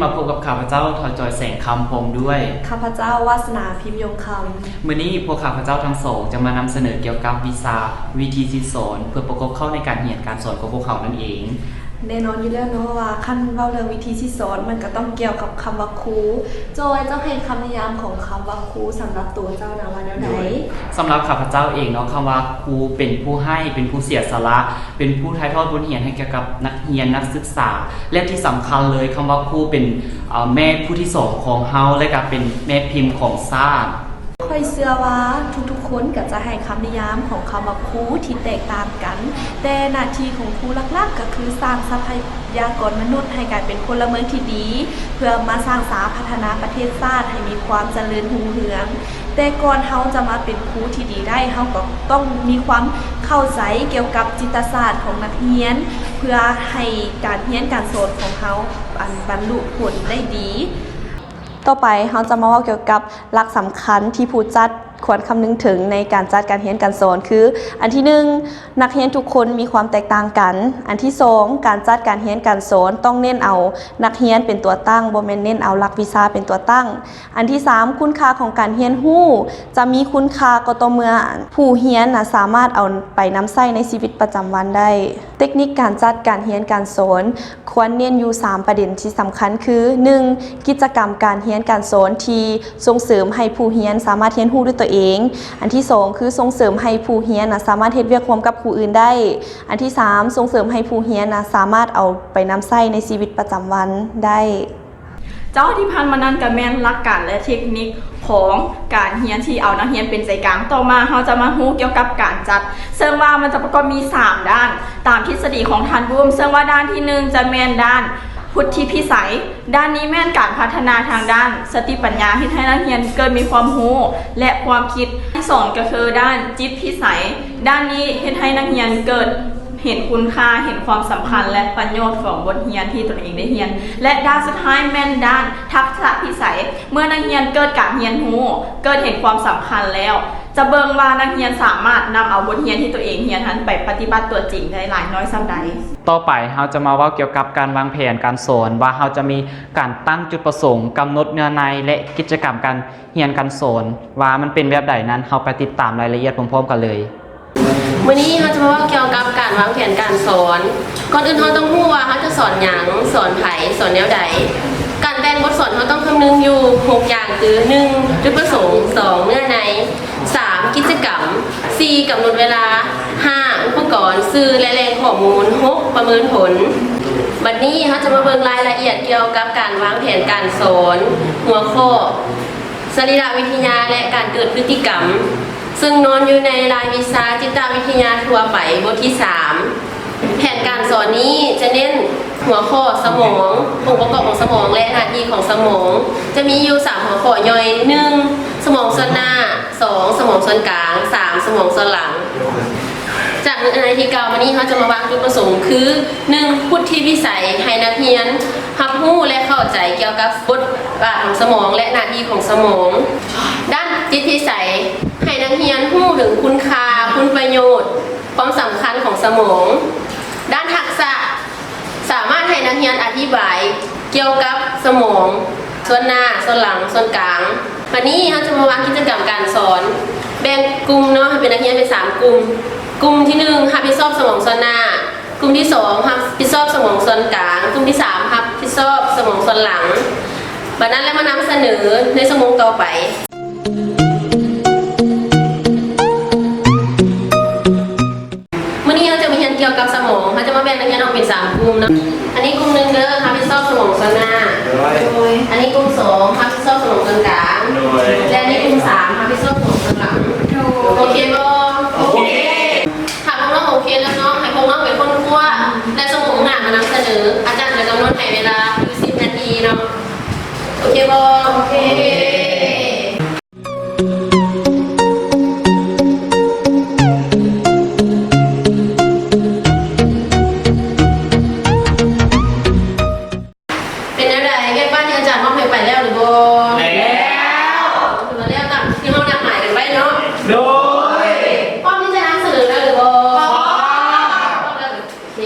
ມາພົບກັບຂ້າພະເຈົ້າ ທ້າວ ຈອຍ ແສງຄຳ ພ້ອມດ້ວຍ ຂ້າພະເຈົ້າ ວາສະໜາ ພິມຍົງຄຳ. ມື້ນີ້ພວກຂ້າພະເຈົ້າທັງສອງຈະມານຳສະເໜີກ່ຽວກັບວິຊາວິທີສິດສອນ ເພື່ອປະກອບເຂົ້າໃນການຮຽນການສອນຂອງພວກເຮົານັ້ນເອງ. ແນ່ນອນຢູ່ແລ້ວເນາະວ່າ ຄັນເວົ້າເລື່ອງວິທີສິດສອນ ມັນກໍຕ້ອງກ່ຽວກັບຄຳວ່າຄູ. ຈອຍ, ເຈົ້າໃຫ້ຄຳນິຍາມຂອງຄຳວ່າຄູສຳລັບຕົວເຈົ້ານະວ່າແນວໃດ? ສຳລັບຂ້າພະເຈົ້າເອງເນາະ, ຄຳວ່າຄູເປັນຜູ້ໃຫ້, ເປັນຜູ້ເສຍສະຫຼະ, ເປັນຜູ້ຖ່າຍທອດບົດຮຽນໃຫ້ກ່ຽວກັບນັກຮຽນ, ນັກສຶກສາ ແລະ ທີ່ສຳຄັນເລີຍ ຄຳວ່າຄູເປັນ ເອີ ແມ່ຜູ້ທີສອງຂອງເຮົາ ແລະ ກໍເປັນແມ່ພິມຂອງຊາດ. ຂ້ອຍເຊື່ອວ່າທຸກໆຄົນກໍຈະໃຫ້ຄຳນິຍາມຂອງຄຳວ່າຄູທີ່ແຕກຕ່າງກັນ, ແຕ່ໜ້າທີ່ຂອງຄູຫຼັກໆກໍຄືສ້າງຊັບພະຍາກອນມະນຸດໃຫ້ກາຍເປັນພົນລະເມືອງທີ່ດີ ເພື່ອມາສ້າງສາພັດທະນາປະເທດຊາດໃຫ້ມີຄວາມຈະເລີນຮຸ່ງເຮືອງ. ແຕ່ກ່ອນເຮົາຈະມາເປັນຄູທີ່ດີໄດ້, ເຮົາກໍຕ້ອງມີຄວາມເຂົ້າໃຈກ່ຽວກັບຈິດຕະສາດຂອງນັກຮຽນ ເພື່ອໃຫ້ການຮຽນການສອນຂອງເຮົາ ອັນ ບັນລຸຜົນໄດ້ດີ. ຕໍ່ໄປເຮົາຈະມາເວົ້າກ່ຽວກັບຫຼັກສຳຄັນທີ່ຜູ້ຈັດຄວນຄຳນຶງເຖິງໃນການຈັດການຮຽນການສອນ ຄື ອັນທີໜຶ່ງ ນັກຮຽນທຸກຄົນມີຄວາມແຕກຕ່າງກັນ. ອັນທີສອງ ການຈັດການຮຽນການສອນຕ້ອງເນັ້ນເອົານັກຮຽນເປັນຕົວຕັ້ງ, ບໍ່ແມ່ນເນັ້ນເອົາຫຼັກວິຊາເປັນຕົວຕັ້ງ. ອັນທີສາມ ຄຸນຄ່າຂອງການຮຽນຮູ້ຈະມີຄຸນຄ່າກໍຕໍ່ເມື່ອຜູ້ຮຽນນະສາມາດເອົາໄປນຳໃຊ້ໃນຊີວິດປະຈຳວັນໄດ້. ເຕັກນິກການຈັດການຮຽນການສອນຄວນເນັ້ນຢູ່ສາມປະເດັນທີ່ສຳຄັນ ຄື ໜຶ່ງ ກິດຈະກຳການຮຽນການສອນທີ່ສົ່ງເສີມໃຫ້ຜູ້ຮຽນສາມາດຮຽນຮູ້ດ້ວຍຕົວເອງ. ອັນທີສອງ ຄືສົ່ງເສີມໃຫ້ຜູ້ຮຽນນະສາມາດເຮັດວຽກຮ່ວມກັບຜູ້ອື່ນໄດ້. ອັນທີສາມ ສົ່ງເສີມໃຫ້ຜູ້ຮຽນນະສາມາດເອົາໄປນຳໃຊ້ໃນຊີວິດປະຈຳວັນໄດ້. ເຈົ້າ, ທີ່ຜ່ານມານັ້ນກໍແມ່ນຫຼັກການ ແລະ ເທັກນິກຂອງການຮຽນທີ່ເອົານັກຮຽນເປັນໃຈກາງ. ຕໍ່ມາເຮົາຈະມາຮູ້ກ່ຽວກັບການຈັດ, ເຊິ່ງວ່າມັນຈະປະກອບມີສາມດ້ານຕາມທິດສະດີຂອງທ່ານບູມ, ເຊິ່ງວ່າດ້ານທີໜຶ່ງຈະແມ່ນດ້ານວຸດທິພິໄສ. ດ້ານນີ້ແມ່ນການພັດທະນາທາງດ້ານສະຕິປັນຍາ, ເຮັດໃຫ້ນັກຮຽນເກີດມີຄວາມຮູ້ ແລະ ຄວາມຄິດ. ທີສອງກໍຄືດ້ານຈິດພິໄສ. ດ້ານນີ້ເຮັດໃຫ້ນັກຮຽນເກີດ ເຫັນຄຸນຄ່າ, ເຫັນຄວາມສຳຄັນ ແລະ ປະໂຫຍດຂອງບົດຮຽນທີ່ຕົນເອງໄດ້ຮຽນ ແລະ ດ້ານສຸດທ້າຍແມ່ນດ້ານທັກສະພິໄສ. ເມື່ອນັກຮຽນເກີດການຮຽນຮູ້, ເກີດເຫັນຄວາມສຳຄັນແລ້ວ, ຈະເບິ່ງວ່ານັກຮຽນສາມາດນຳເອົາບົດຮຽນທີ່ຕົວເອງຮຽນນັ້ນໄປປະຕິບັດຕົວຈິງໄດ້ຫຼາຍນ້ອຍສ່ຳໃດ. ຕໍ່ໄປເຮົາຈະມາເວົ້າກ່ຽວກັບການວາງແຜນການສອນ ວ່າເຮົາຈະມີການຕັ້ງຈຸດປະສົງ, ກຳນົດເນື້ອໃນ ແລະ ກິດຈະກຳການ ຮຽນການສອນວ່າມັນເປັນແບບໃດນັ້ນ, ເຮົາໄປຕິດຕາມລາຍລະອຽດພ້ອມໆກັນເລີຍ. ມື້ນີ້ເຮົາຈະມາເວົ້າກ່ຽວກັບການວາງແຜນການສອນ. ກ່ອນອື່ນເຮົາຕ້ອງຮູ້ວ່າເຮົາຈະສອນຫຍັງ, ສອນໃຜ, ສອນແນວໃດ. ການແຕ່ງບົດສອນເຮົາຕ້ອງຄຳນຶງຢູ່ຫົກຢ່າງ ຄື ໜຶ່ງ ຈຸດປະສົງ, ສອງ ເນື້ອໃນ, ສາມ ກິດຈະກຳ, ສີ່ ກຳນົດເວລາ, ຫ້າ ອຸປະກອນ, ສື່ ແລະ ແຫຼ່ງຂໍ້ມູນ, ຫົກ ປະເມີນຜົນ. ບັດນີ້ເຮົາຈະມາເບິ່ງລາຍລະອຽດກ່ຽວກັບການວາງແຜນການສອນ, ຫົວຂໍ້ ສະລີລະວິທະຍາ ແລະ ການເກີດພຶດຕິກຳ, ເຊິ່ງນອນຢູ່ໃນລາຍວິຊາຈິດຕະວິທະຍາທົ່ວໄປ ບົດທີສາມ. ແຜນການສອນນີ້ຈະເນັ້ນຫົວຂໍ້ສະໝອງ, ອົງປະກອບຂອງສະໝອງ ແລະ ໜ້າທີ່ຂອງສະໝອງ, ຈະມີຢູ່ສາມຫົວຂໍ້ຍ່ອຍ, ໜຶ່ງ ສະໝອງສ່ວນໜ້າ, ສອງ ສະໝອງສ່ວນກາງ, ສາມ ສະໝອງສ່ວນຫຼັງ. ຈາກໃນທີ່ກ່າວມານີ້ ເຮົາຈະມາວາງຈຸດປະສົງຄື ໜຶ່ງ ວຸດທິວິໄສ ໃຫ້ນັກຮຽນຮັບຮູ້ ແລະ ເຂົ້າໃຈກ່ຽວກັບບົດບາດຂອງສະໝອງ ແລະ ໜ້າທີ່ຂອງສະໝອງ. ດ້ານຈິດພິໄສ ໃຫ້ນັກຮຽນຮູ້ເຖິງຄຸນຄ່າ, ຄຸນປະໂຫຍດ, ຄວາມສຳຄັນຂອງສະໝອງ. ດ້ານທັກສະ ສາມາດໃຫ້ນັກຮຽນອະທິບາຍກ່ຽວກັບສະໝອງ ສ່ວນໜ້າ, ສ່ວນຫຼັງ, ສ່ວນກາງ. ບັດນີ້ເຮົາຈະມາວາງກິດຈະກຳການສອນ, ແບ່ງກຸ່ມເນາະ ໃຫ້ເປັນນັກຮຽນເປັນສາມກຸ່ມ. ກຸ່ມທີໜຶ່ງ ຮັບຜິດຊອບສະໝອງສ່ວນໜ້າ, ກຸ່ມທີສອງ ຮັບຜິດຊອບສະໝອງສ່ວນກາງ, ກຸ່ມທີສາມ ຮັບຜິດຊອບສະໝອງສ່ວນຫຼັງ. ບັດນັ້ນແລ້ວມານຳສະເໜີໃນຊົ່ວໂມງຕໍ່ໄປ. ມື້ນີ້ເຮົາຈະມາຮຽນກ່ຽວກັບສະໝອງ. ເຮົາຈະມາແບ່ງນັກຮຽນອອກເປັນສາມກຸ່ມເນາະ. ອັນນີ້ກຸ່ມໜຶ່ງເດີ ຮັບຜິດຊອບສະໝອງສ່ວນໜ້າ. ໂດຍ. ອັນນີ້ກຸ່ມສອງ ຮັບຜິດຊອບສະໝອງສ່ວນກາງ. ໂດຍ. ແລະ ອັນນີ້ກຸ່ມສາມ ຮັບຜິດຊອບສະໝອງສ່ວນຫຼັງ. ໂດຍ. ໂອເຄບໍ່? ໂອເຄ. ຖ້າພວກນ້ອງໂອເຄແລ້ວເນາະ ໃຫ້ພວກນ້ອງໄປຄົ້ນຄວ້າ ແລະ ຊົ່ວໂມງໜ້າມານຳສະເໜີ. ອາຈານຈະກຳນົດໃຫ້ເວລາຢູ່ສິບນາທີເນາະ. ໂອເຄບໍ່? ໂອເຄ. ເປັນແນວໃດ? ວຽກບ້ານທີ່ອາຈານມອບໃຫ້ໄປແລ້ວຫຼືບໍ່? ແລ້ວ. ຖືວ່າແລ້ວຕາມທີ່ເຮົານັດໝາຍກັນໄວ້ເນາະ? ໂດຍ. ພ້ອມທີ່ຈະນຳສະເໜີແລ້ວຫຼືບໍ່? ພ້ອມ. ໂອເຄ.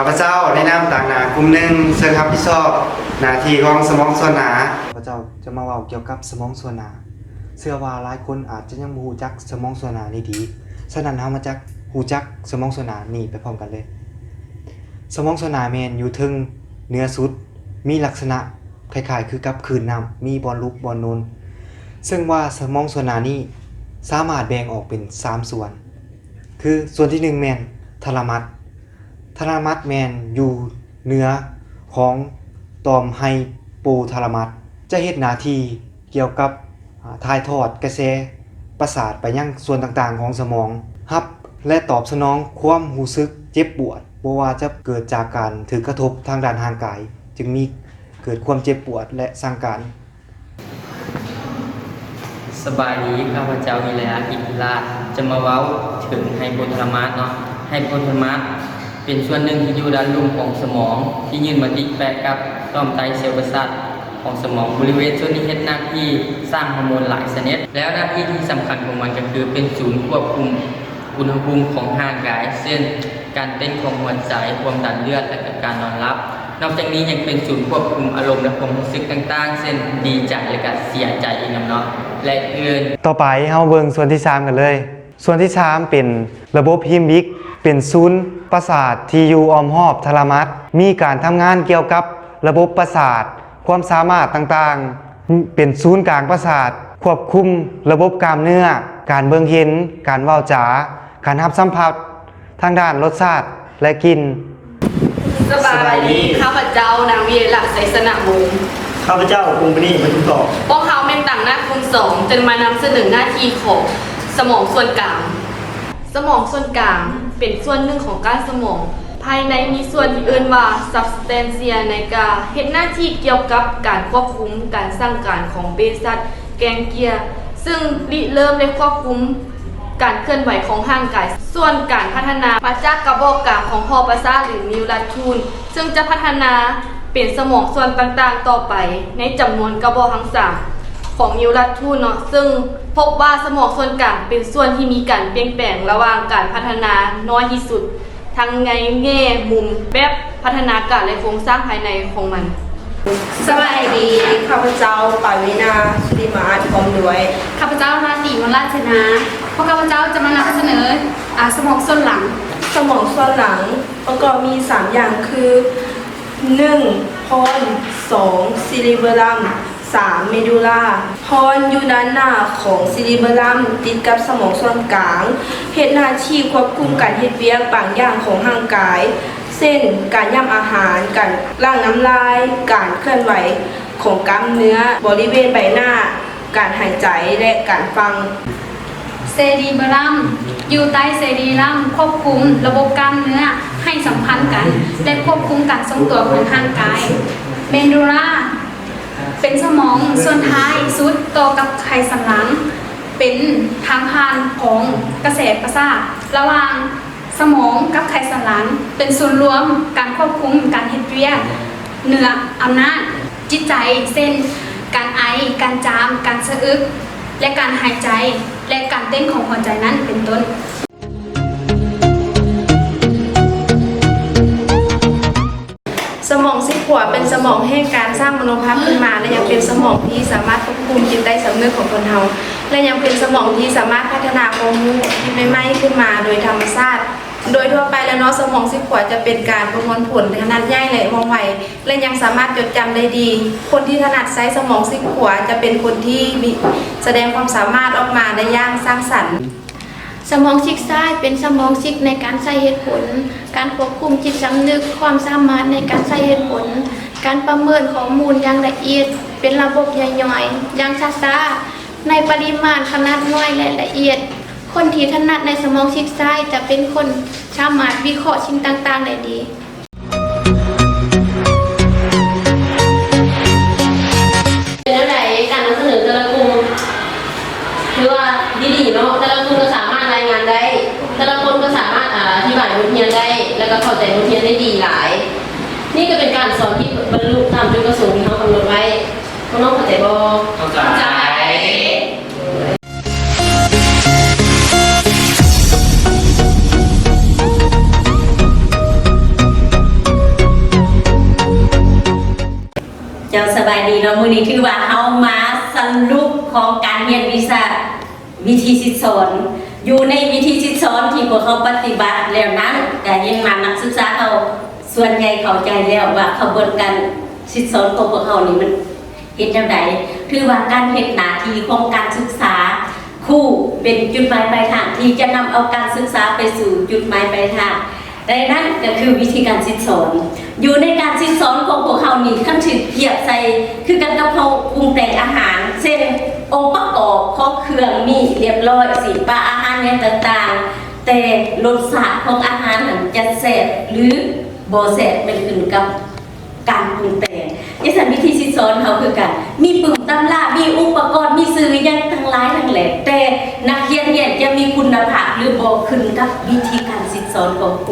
ຂ້າພະເຈົ້າໃນນາມຕາງໜ້າກຸ່ມໜຶ່ງ ເຊິ່ງຮັບຜິດຊອບໜ້າທີ່ຂອງສະໝອງສ່ວນໜ້າ. ຂ້າພະເຈົ້າຈະມາເວົ້າກ່ຽວກັບສະໝອງສ່ວນໜ້າ. ເຊື່ອວ່າຫຼາຍຄົນອາດຈະຍັງບໍ່ຮູ້ຈັກສະໝອງສ່ວນໜ້ານີ້ດີ, ສະນັ້ນເຮົາມາຈັກ ຮູ້ຈັກສະໝອງສ່ວນໜ້ານີ້ໄປພ້ອມກັນເລີຍ. ສະໝອງສ່ວນໜ້າແມ່ນຢູ່ເທິງເໜືອສຸດ, ມີລັກສະນະ ຄ້າຍໆຄືກັບຄື້ນນ້ຳ ມີບ່ອນຫຼຸບບ່ອນໂນນ. ເຊິ່ງວ່າສະໝອງສ່ວນໜ້ານີ້ສາມາດແບ່ງອອກເປັນສາມສ່ວນ ຄືສ່ວນທີໜຶ່ງແມ່ນທາລາມັດ. ທາລາມັດແມ່ນຢູ່ເໜືອຂອງຕ່ອມໄຮໂປທາລາມັດ ຈະເຮັດໜ້າທີ່ກ່ຽວກັບ ອາ ຖ່າຍທອດກະແສປະສາດໄປຍັງສ່ວນຕ່າງໆຂອງສະໝອງ, ຮັບ ແລະ ຕອບສະໜອງຄວາມຮູ້ສຶກເຈັບປວດ ບໍ່ວ່າຈະເກີດຈາກການຖືກກະທົບທາງດ້ານຮ່າງກາຍ ຈຶ່ງມີເກີດຄວາມເຈັບປວດ ແລະ ສັ່ງການ. ສະບາຍດີ, ຂ້າພະເຈົ້າ ວິໄລອາ ກິດທິລາດ ຈະມາເວົ້າເຖິງໄຮໂປທາລາມັດເນາະ. ໄຮໂປທາລາມັດເປັນສ່ວນໜຶ່ງທີ່ຢູ່ດ້ານລຸ່ມຂອງສະໝອງ ທີ່ຍືນມາຕິດແປະກັບຕ່ອມໃຕ້ເຊວປະສາດ ຂອງສະໝອງ. ບໍລິເວນສ່ວນນີ້ເຮັດໜ້າທີ່ສ້າງຮໍໂມນຫຼາຍຊະນິດ ແລ້ວໜ້າທີ່ທີ່ສຳຄັນຂອງມັນກໍຄືເປັນສູນຄວບຄຸມອຸນຫະພູມຂອງຮ່າງກາຍ ເຊັ່ນ ການເຕັ້ນຂອງຫົວໃຈ, ຄວາມດັນເລືອດ ແລະ ກະການນອນຫຼັບ. ນອກຈາກນີ້ຍັງເປັນສູນຄວບຄຸມອາລົມ ແລະ ຄວາມຮູ້ສຶກຕ່າງໆ ເຊັ່ນ ດີໃຈ ແລະ ກະເສຍໃຈອີກນຳເນາະ ແລະ ອື່ນ. ຕໍ່ໄປເຮົາເບິ່ງສ່ວນທີສາມກັນເລີຍ. ສ່ວນທີສາມເປັນລະບົບລິມບິກ, ເປັນສູນປະສາດທີ່ຢູ່ອ້ອມຮອບທາລາມັດ, ມີການທຳງານກ່ຽວກັບລະບົບປະສາດ, ຄວາມສາມາດຕ່າງໆ, ເປັນສູນກາງປະສາດ, ຄວບຄຸມລະບົບກ້າມເນື້ອ, ການເບິ່ງເຫັນ, ການເວົ້າຈາ, ການຮັບສຳຜັດທາງດ້ານລົດຊາດ ແລະ ກິ່ນ. ສະບາຍດີ, ຂ້າພະເຈົ້າ ນາງ ວິໄລລັກ ໄຊຊະນະວົງ. ຂ້າພະເຈົ້າ ພົງມະນີ ປະທຸມທອງ. ພວກເຮົາແມ່ນຕາງໜ້າກຸ່ມສອງ ຈະມານຳສະເໜີໜ້າທີ່ຂອງສະໝອງສ່ວນກາງ. ສະໝອງສ່ວນກາງເປັນສ່ວນໜຶ່ງຂອງກ້ານສະໝອງ. ພາຍໃນມີສ່ວນທີ່ເອີ້ນວ່າ substantia nigra ເຮັດໜ້າທີ່ກ່ຽວກັບການຄວບຄຸມການສັ່ງການຂອງເບສັດ ganglia ຊຶ່ງລິເລີ່ມ ແລະ ຄວບຄຸມການເຄື່ອນໄຫວຂອງຮ່າງກາຍ. ສ່ວນການພັດທະນາມາຈາກກະບອກກາງຂອງຫໍ່ປະສາດ ຫຼື neural tube ຊຶ່ງຈະພັດທະນາເປັນສະໝອງສ່ວນຕ່າງໆຕໍ່ໄປໃນຈຳນວນກະບອກທັງສາມຂອງ neural tube ເນາະ, ຊຶ່ງພົບວ່າສະໝອງສ່ວນກາງເປັນສ່ວນທີ່ມີການປ່ຽນແປງລະຫວ່າງການພັດທະນານ້ອຍທີ່ສຸດ ທັງໃນແງ່ມຸມແບບພັດທະນາການ ແລະ ໂຄງສ້າງພາຍໃນຂອງມັນ. ສະບາຍດີ, ຂ້າພະເຈົ້າ ປາວິນາ ສຸລິມາອາດ ພ້ອມດ້ວຍ. ຂ້າພະເຈົ້າ ລາຕີ ວະລາເສນາ. ພວກຂ້າພະເຈົ້າຈະມານຳສະເໜີ ອາ ສະໝອງສ່ວນຫຼັງ. ສະໝອງສ່ວນຫຼັງປະກອບມີສາມຢ່າງຄື ໜຶ່ງ ພອນ, ສອງ ຊີລີເບີລັມ, ສາມ ເມດູລາ. ພອນຢູ່ດ້ານໜ້າຂອງຊີລີເບີລັມ ຕິດກັບສະໝອງສ່ວນກາງ, ເຮັດໜ້າທີ່ຄວບຄຸມການເຮັດວຽກບາງຢ່າງຂອງຮ່າງກາຍ ເຊັ່ນ ການຫຍ້ຳອາຫານ, ການລ້າງນ້ຳລາຍ, ການເຄື່ອນໄຫວຂອງກ້າມເນື້ອບໍລິເວນໃບໜ້າ, ການຫາຍໃຈ ແລະ ການຟັງ. ເຊຣີເບີລັມ ຢູ່ໃຕ້ເຊຣີລັມ ຄວບຄຸມລະບົບກ້າມເນື້ອໃຫ້ສຳພັນກັນ ແລະ ຄວບຄຸມການຊົງຕົວຂອງຮ່າງກາຍ. ເມດູລາ ເປັນສະໝອງສ່ວນທ້າຍສຸດຕໍ່ກັບໄຂສັນຫຼັງ, ເປັນທາງຜ່ານຂອງກະແສປະສາດລະຫວ່າງສະໝອງກັບໄຂສັນຫຼັງ, ເປັນສູນລວມການຄວບຄຸມການເຮັດວຽກເໜືອອຳນາດຈິດໃຈ ເຊັ່ນ ການໄອ, ການຈາມ, ການສະອຶກ ແລະ ການຫາຍໃຈ ແລະ ການເຕັ້ນຂອງຫົວໃຈນັ້ນເປັນຕົ້ນ. ສະໝອງຊີກຂວາເປັນສະໝອງແຫ່ງການສ້າງມະໂນພາບຂຶ້ນມາ ແລະ ຍັງເປັນສະໝອງທີ່ສາມາດຄວບຄຸມຈິດໃຕ້ສຳນຶກຂອງຄົນເຮົາ ແລະ ຍັງເປັນສະໝອງທີ່ສາມາດພັດທະນາຄວາມຮູ້ທີ່ໃໝ່ໆຂຶ້ນມາໂດຍທຳມະຊາດ. ໂດຍທົ່ວໄປແລ້ວເນາະ, ສະໝອງຊີກຂວາຈະເປັນການປະມວນຜົນຂະໜາດໃຫຍ່ ແລະ ວ່ອງໄວ ແລະ ຍັງສາມາດຈົດຈຳໄດ້ດີ. ຄົນທີ່ຖະໜັດໃຊ້ສະໝອງຊີກຂວາຈະເປັນຄົນທີ່ມີ ສະແດງຄວາມສາມາດອອກມາໄດ້ຢ່າງສ້າງສັນ. ສະໝອງຊີກຊ້າຍເປັນສະໝອງຊີກໃນການໃຊ້ເຫດຜົນ, ການຄວບຄຸມຈິດສຳນຶກ, ຄວາມສາມາດໃນການໃຊ້ເຫດຜົນ, ການປະເມີນຂໍ້ມູນຢ່າງລະອຽດ, ເປັນລະບົບຍ່ອຍໆ ຢ່າງຊ້າໆ ໃນປະລິມານຂະໜາດນ້ອຍ ແລະ ລະອຽດ. ຄົນທີ່ຖະໜັດໃນສະໝອງຊີກຊ້າຍຈະເປັນຄົນສາມາດວິເຄາະສິ່ງຕ່າງໆໄດ້ດີ. ເປັນແນວໃດການນຳສະເໜີແຕ່ລະກຸ່ມ ຖືວ່າດີໆເນາະ, ແຕ່ລະກຸ່ມກໍສາມາດລາຍງານໄດ້, ແຕ່ລະຄົນກໍສາມາດ ອາ ອະທິບາຍບົດຮຽນໄດ້ ແລ້ວກໍເຂົ້າໃຈບົດຮຽນໄດ້ດີຫຼາຍ. ນີ້ກໍເປັນການສອນທີ່ບັນລຸຕາມຈຸດປະສົງທີ່ເຮົາກຳນົດໄວ້. ພວກນ້ອງເຂົ້າໃຈບໍ່? ເຂົ້າໃຈ. ສະບາຍດີເນາະ, ມື້ນີ້ຖືວ່າເຮົາມາສະຫຼຸບຂອງການຮຽນວິຊາ ວິທີສິດສອນ. ຢູ່ໃນວິທີສິດສອນທີ່ພວກເຮົາປະຕິບັດແລ້ວນັ້ນ ກະເຫັນວ່ານັກສຶກສາເຮົາສ່ວນໃຫຍ່ເຂົ້າໃຈແລ້ວວ່າຂະບວນການສິດສອນຂອງພວກເຮົານີ້ມັນເຮັດແນວໃດ. ຖືວ່າການເຮັດໜ້າທີ່ຂອງການສຶກສາ ຄູເປັນຈຸດໝາຍປາຍທາງທີ່ຈະນຳເອົາການສຶກສາໄປສູ່ຈຸດໝາຍປາຍທາງ. ແຕ່ນັ້ນກໍຄືວິທີການສິດສອນ. ຢູ່ໃນການສິດສອນຂອງພວກເຮົານີ້ ຄັນຖືກທຽບໃສ່ຄືກັນກັບເຮົາປຸງແຕ່ງອາຫານ ເຊັ່ນ ອົງປະກອບຂອງເຄື່ອງມີຮຽບຮ້ອຍ ສີປາອາຫານຫຍັງຕ່າງໆ ແຕ່ລົດຊາດຂອງອາຫານນັ້ນຈະແຊບ ຫຼື ບໍ່ແຊບ ແມ່ນຂຶ້ນກັບ ການປຸງແຕ່ງ. ຈັ່ງຊັ້ນວິທີສິດສອນເຮົາຄືກັນ ມີປຶ້ມຕຳລາ ມີອຸປະກອນ ມີສື່ຫຍັງທັງຫຼາຍທັງແຫຼະ ແຕ່ນັກຮຽນຮຽນຈະມີຄຸນນະພາບ ຫຼື ບໍ່ ຂຶ້ນກັບວິທີການສິດສອນຂອງຄູ.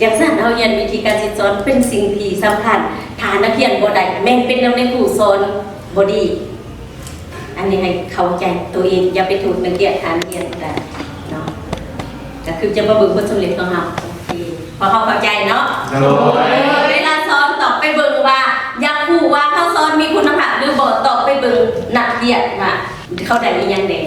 ຈັ່ງຊັ້ນເຮົາຮຽນວິທີການສິດສອນເປັນສິ່ງທີ່ສຳຄັນ. ຖ້ານັກຮຽນບໍ່ໄດ້ ແມ່ນເປັນນຳໃນຄູສອນບໍ່ດີ. ອັນນີ້ໃຫ້ເຂົ້າໃຈໂຕເອງ ຢ່າໄປໂທດນັກຮຽນ ຖ້ານັກຮຽນບໍ່ໄດ້ເນາະ. ກໍຄືຈະມາເບິ່ງຜົນສຳເລັດຂອງເຮົາ. ໂອເຄ ພວກເຮົາເຂົ້າໃຈເນາະ? ໂດຍ. ເວລາສອນຕ້ອງໄປເບິ່ງວ່າ ຢາກຮູ້ວ່າເຮົາສອນມີຄຸນນະພາບ ຫຼື ບໍ່ ຕ້ອງໄປເບິ່ງນັກຮຽນວ່າເຂົາໄດ້ອີ່ຫຍັງແດ່.